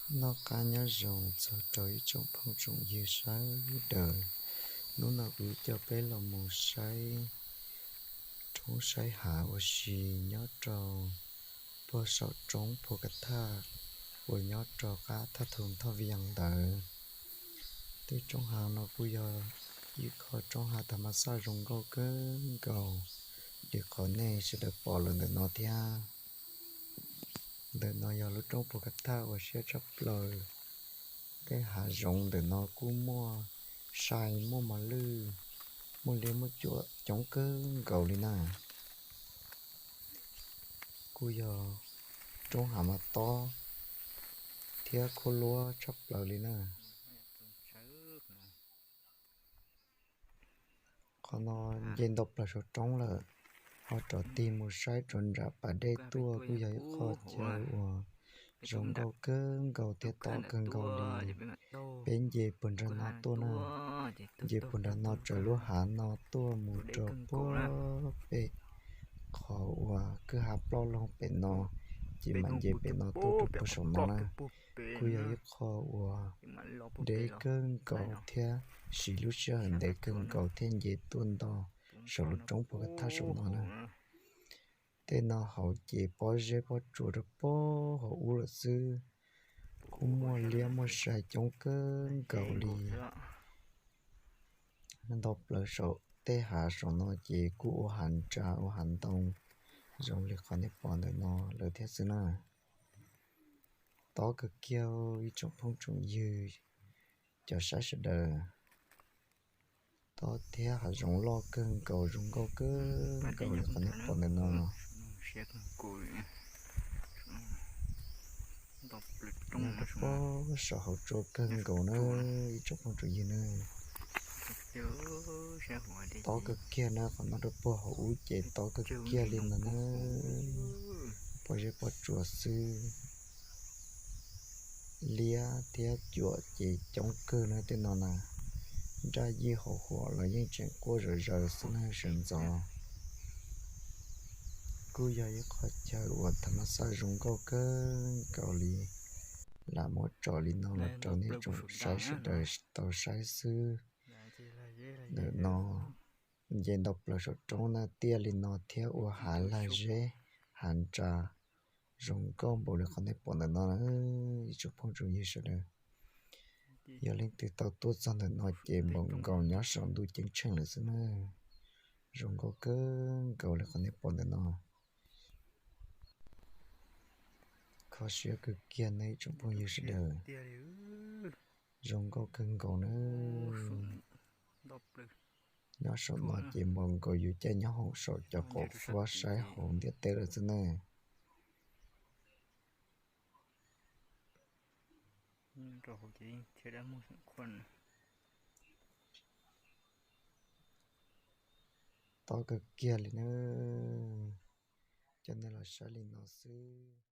Noj qab nyob zoo txog rau ib tsoom phooj tsoom ywg sawv daws. Hnub no kuv coj peb los mus saib roob saib hav ua si nyob rau puag saum roob Phu Ka Thaj uas nyob rau qab thaj thum Thoj Vias ntawd. Tej roob hav no kuj yog ib qho roob hav thas mas xaj zoo nkauj kawg nkaus li qhov nej sawv daws pom lawm ntawm no thiab. Ntawm no yog lub roob Phu Ka Thaj uas siab tshaj plaws. Tej hav zoov ntawm no kuj muaj sai, muaj mos lwj, muaj liab muaj cuam coob kawg nkaus li na. Kuj yog roob hav mas tob thiab khuab luab tshaj plaws li na. Qhov no nce ntau plaws saum roob lawm, ho rov tig mus saib rau nram pas dej tuaj kuj yog ib qho chaw uas zoo nkauj kawg nkaus thiab tob kawg nkaus li. Peb nce puag nram no tuaj na, nce puag nram no raws lub hav no tuaj mus rau puag pem qhov uas kwj ha ploj loo pem no, ces mam nce pem no tuaj rau puag saum no na. Kuj yog ib qho uas deb kawg nkaus thiab siv lub sij hawm ntev kawg nkaus thiab nce tuaj nto saum lub roob Phu Ka Thaj saum no na. Tej no hauv ces pob zeb pob tsuas rau puag hauv ub lawm xwb. Kuj muaj liab muaj sai coob kawg nkaus li. Ntau plaws saum tej hav saum no ces kuj ua hav ntsa ua hav ntoo zoo li qhov nej pom ntawm no lawm thiab xwb na. Tob kawg kiag ib tsoom phooj tsoom ywg cov saib sawv daws. Tob thiab hav zoov loj kawg nkaus zoo nkauj kawg nkaus li qhov nej pom ntawm no. Nyob rau puag saum hauv tsua kawg nkaus na ib tsoom phooj tsoom ywg na. Tob kawg kiag na, qhov no rau puag hauv ub ces tob kawg kiag li no na. Pob zeb pob tsuas xwb. Liab thiab cuam ces coob kawg na tej no na. Nraj yij hauv huam los yeej tseem quaj zom zaws xwb na sawv ntxov. Kuj yog ib qho chaw uas thas mas xaj zoo nkauj kawg nkaus li, lam muab tsom li no los rau nej tsoom saib sawv daws tau saib xwb. Ntawm no nce ntau plaws saum roob na, tiaj li no thiab ua hav lag zeb hav ntsa zoo nkauj npaum li qhov nej pom ntawm no na ib tsoom phooj tsoom ywg sawv daws. Yog leej twg tau tuaj txog ntawm no ces npaum nkaus nyob saum ntuj ceeb tsheej lawm xwb na. Zoo nkauj kawg nkaus li qhov nej pom ntawm no. Kho siab kawg kiag nej ib tsoom phooj ywg sawv daws. Zoo nkauj kawg nkaus na. Nyob saum no ces npaum nkaus yus caij nyob hauv saum cov qaum fuab saib hauv ntiaj teb lawm xwb ne. Tob kawg kiag li na. Coj nej los saib li no xwb.